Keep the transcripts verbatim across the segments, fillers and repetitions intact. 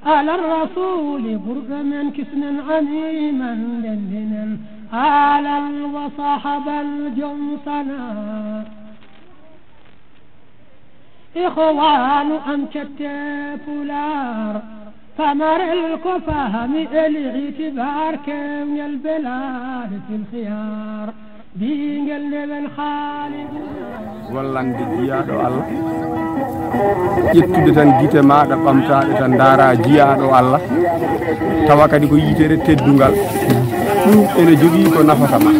Ala rasuli burɗo men kisnen amiman ndendinen alal wa sahabal jom sana. Ikhwanu am cette pular pamarel ko fahami el itibar kewngel belade fil khiyar. Ɓiyngel ndewen Khalidu. Gollande jiyaaɗo Allah. Ƴettude tan gite maaɗa ɓamtaaɗe tan ndaara jiyaaɗo Allah. Tawa kadi ko yitere teddungal. Ɗum ene jogii ko nafata ma.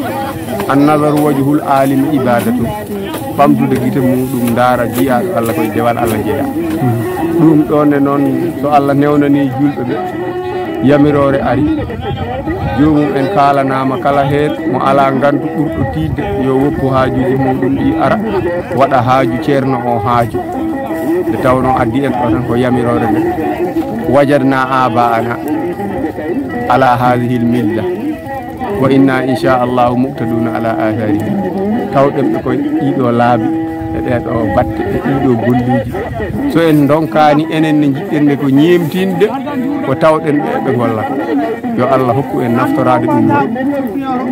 An nazaru wajhul alimi ibadatu. Ɓamtude gite muɗum ndaara jiyaaɗo Allah koye dewal Allah jeyaa. Ɗum ɗon e noon so Allah newnani julɓe ɓe. Yamiroore ari, joomum en kaalanaama kala heen mo alaa ngantu ɓurɗo tiiɗde yo woppu haajuuji muuɗum ɗi ara, waɗa haaju ceerno o haaju. Nde tawnoo addi en ɗo tan ko yamiroore nde, wajadna abaana ala haadihil milla. Wa inna inchallahu muqtaduuna ala atharihim. Tawɗen ɓe koye ɗiɗo laabi e ɗeɗo batte e ɗiɗo golluuji. So en ndonkaani enen ne njiɗɗen nde ko ñeemtinde ko tawɗen ɓe ɓe gollata. Yo Allah hokku en naftoraade ɗum ɗo.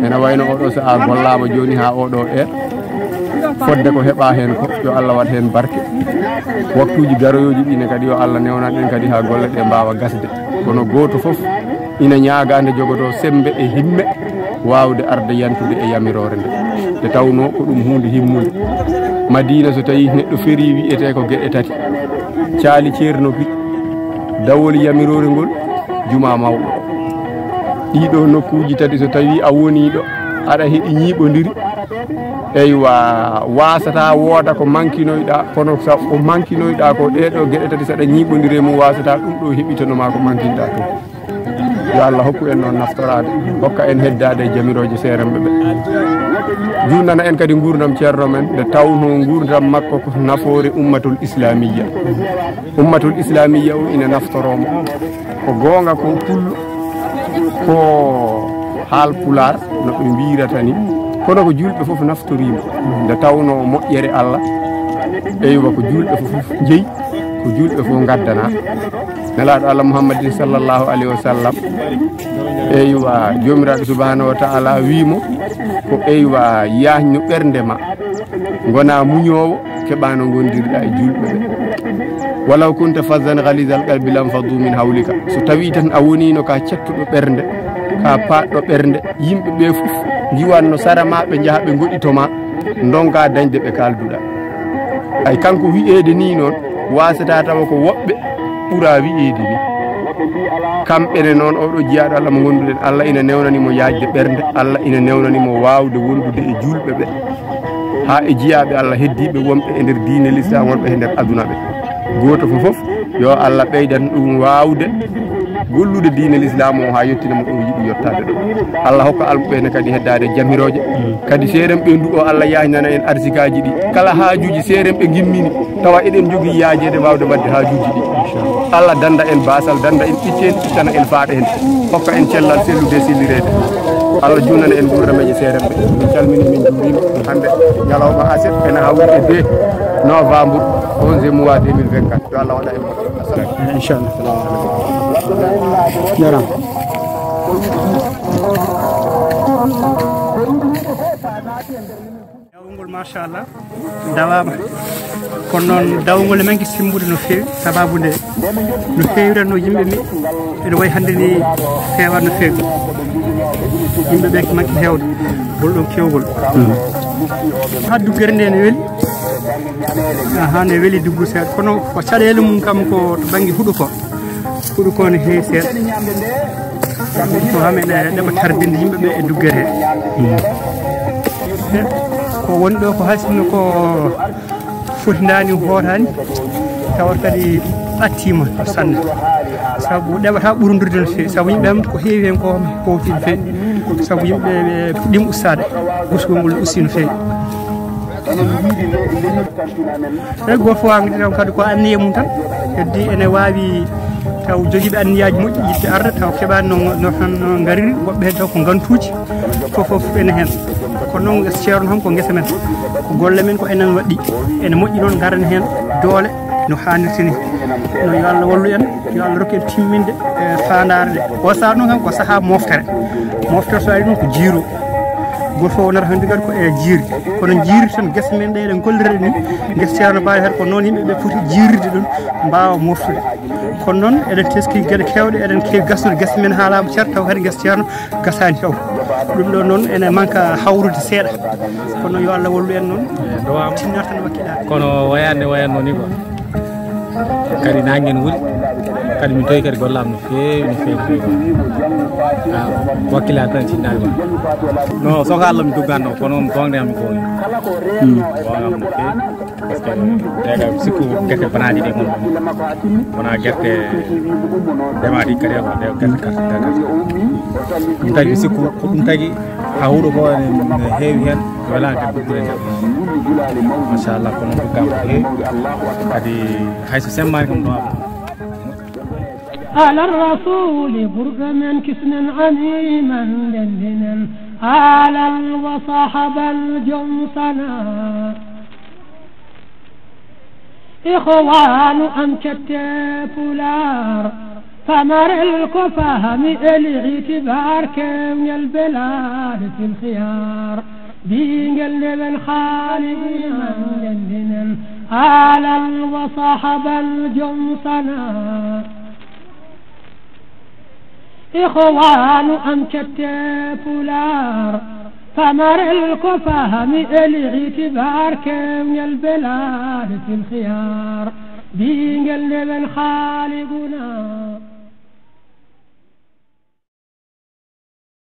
Ene wayno oɗo sahaa gollaama jooni haa oɗo e fodde ko heɓa heen ko yo Allah waɗ heen barke. Waktuuji garoyooji ɗi ne kadi yo Allah newnan en kadi haa golle ɗe mbaawa gasde. Kono gooto fof ina ñaagaa nde jogotoo semmbe e himme waawde arde yantude e yamiroore nde. Nde tawnoo ko ɗum huunde himmunde. Madiina so tawii neɗɗo ferii wiyetee ko geɗe tati. Caali ceerno ki, dawol yamiroore ngol, jumaa mawɗo. Ɗiɗo nokkuuji tati so tawii a woniiɗo, aɗa heɗi ñiiɓondiri. Eywa, waasata wooda ko mankinoyɗa, kono sa ko mankinoyɗa ko ɗeɗo geɗe tati saɗa ñiiɓondire mum waasata ɗum ɗo heɓitano ma ko mankinɗa ɗum. Yo Allah hokku en noon naftoraade, hokka en heddaade e jamirooje seeremɓe ɓe. Junnana en kadi nguurndam ceerno men, nde tawnoo nguurndam makko ko nafoore ummatul islamiyya. Ummatul islamiyya o ina naftorooma. Ko goonga ko pullo, ko haal pulaar no ɓe mbiyirata ni. Kono ko julɓe fof naftoriima. Nde tawnoo moƴƴere Allah, eywa ko julɓe fof njeyi, ko julɓe fof ngaddana. Nelaaɗo Allah Muhammadin sallallahu alayhi wa sallam, eywa, Joomiraaɗo subhanahu wa ta'ala wii mo, ko eywa, yaajnu ɓernde ma, ngona muñoowo, keɓa no ngondirɗa e julɓe ɓe. Walaw kunta fazzan ghalizal qalbi lam faddu min hawlika. So tawi tan a woniino ka cettuɗo ɓernde, ka paɗɗo ɓernde, yimɓe ɓe fof njiwanno sara ma, ɓe njaha ɓe ngoɗito ma, ndonka dañde ɓe kalduɗa. Ay kanko wi'eede ni noon, wasata tawa ko woɓɓe ɓura wi'eede ni. Kamɓe ne noon, oɗo jiyaaɗo Allah mo ngonduɗen, Allah ina newnani mo yaajde ɓernde, Allah ina newnani mo waawde wondude e julɓe ɓe. Haa e jiyaaɓe Allah heddiiɓe wonɓe e nder diine Lislaam, wonɓe e nder aduna ɓe. Gooto fof fof, yo Allah ɓeydan ɗum waawde gollude diine Lislaam o haa yettina mo ɗum yiɗi yettaade ɗo. Allah hokka almuɓɓe kadi heddaade jamirooje. Kadi seerenɓe ndu o Allah yaajnana en arsikaaji ɗi. Kala haajuuji seerenɓe ngimmini, tawa eɗen njogii yaajeede waawde waɗde haajuuji ɗi. Allah danda en baasal, danda en ɓiccen, ittana en faaɗa en. Hokka en cellal sellude e sellireede. Allah junnana en nguurdameeje seerenɓe. Min calmini, min njuuriima. Hannde ñalawma aset ene hawri e deux novembre, onzième mois deux mille vingt-quatre. Yo Allah waɗa en moƴƴo. Inchallah. Salamu aleykum. Jarama. Dawol ngol, machallah, dawaama. Kono noon, dawol ngol e men ki simbude no feewi, sababu nde no feewiranno yimɓe mi, ene wayi hannde ni feewa no feewi. Yimɓe ɓe ki makki heewde, ngol ɗon kewgol. Haa duggere nde ne weli. Aha, ne weli duggu seeɗa. Kono ko caɗeele mum kam ko to bannge huɗo ko. Huɗo ko ne heewi seeɗa. Ko haa men ɗe ɗeɓa tarbinde yimɓe ɓe e duggere he. Ko woni ɗo ko hay sinno ko fotindani, hootani, tawa kadi ɓattima sanne. Sabu ɗeɓata ɓurdude no feewi. Sabu yimɓe am ko heewi hen ko hewti no feewi. Sabu yimɓe ɓe puɗɗima ustaade. Gusgol ngol usti no feewi. Eyi, gooto fof hankadi tan kadi ko anniya mum tan. Heddi ene waawi taw jogiiɓe anniyaaji moƴƴi yiɗde arde, taw keɓaani no, no, no, no ngariri. Woɓɓe heen taw ko ngantuuji. Fof fof ene heen. Kono noon, ceerno tan ko ngesa men. Ko golle men, ko enen waɗɗi. Ene moƴƴi noon, ngaren heen doole. no haanirta ni. No, yo Allah wallu en, yo Allah rokku en timminde e faandaare nde. O sahaa noon kam ko sahaa moftere. Moftere so ari noon ko jiiro. Gooto fof wonata hannde kadi ko e jiirde. Kono jiirde tan gese men ɗe eɗen gollirde ni, gese Ceerno Baay Hare ko noon yimɓe ɓe poti jiirde ɗum mbaawa moftude. Kono noon eɗen teski geɗe keewɗe, eɗen keewi gasnude gese men haa laaɓa cer, taw kadi gese Ceerno gasaani taw. Ɗum ɗo noon ene manka hawrude seeɗa. Kono yo Allah wallu en noon. Tinnata no wakkilaade. Kono wayaande wayanno ni quoi. Kadi nangen wuli. Kadi min toyi kadi gollaam no feewi, no feewi, no feewi quoi. Ah, wakkilaade tan tinnaali quoi. No, so ko Allah mi dugganno, kono on goonga am mi goonga. Hmm. Goonga am no feewi. Parce que deega sikku gerte banaaji ɗi kon. Wona gerte demaɗi kadi ko de gerte karte deega. Ɗum tagi sikku ko ɗum tagi ha huuɗo ko ne heewi hen wala kadi duggude nder. Machallah, kono ɗum kam ko heewi. Kadi hayso semmani kam ɗo. على الرسول برد من كسنا عميما دندنا آلا وصحبا جمسنا. Ikhwaanu am cette pulaar, pamarel ko fahmi e li'itibaar, keewngel belaade fil khiyaar. Biingel ndewen khaaliqi man denndinen, aalan wa sahaban jom sana. Ikhwaanu am cette pulaar, pamarel ko fahmi e li'itibaar, keewngel belaade fil khiyaar. Biingel ndewen khaaliquna.